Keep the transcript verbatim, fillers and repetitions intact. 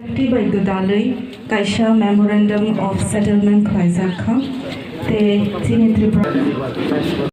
Tei bai gwdalwi kaisa Memorandum of Settlement khlaijak kha, tei chini Tripura.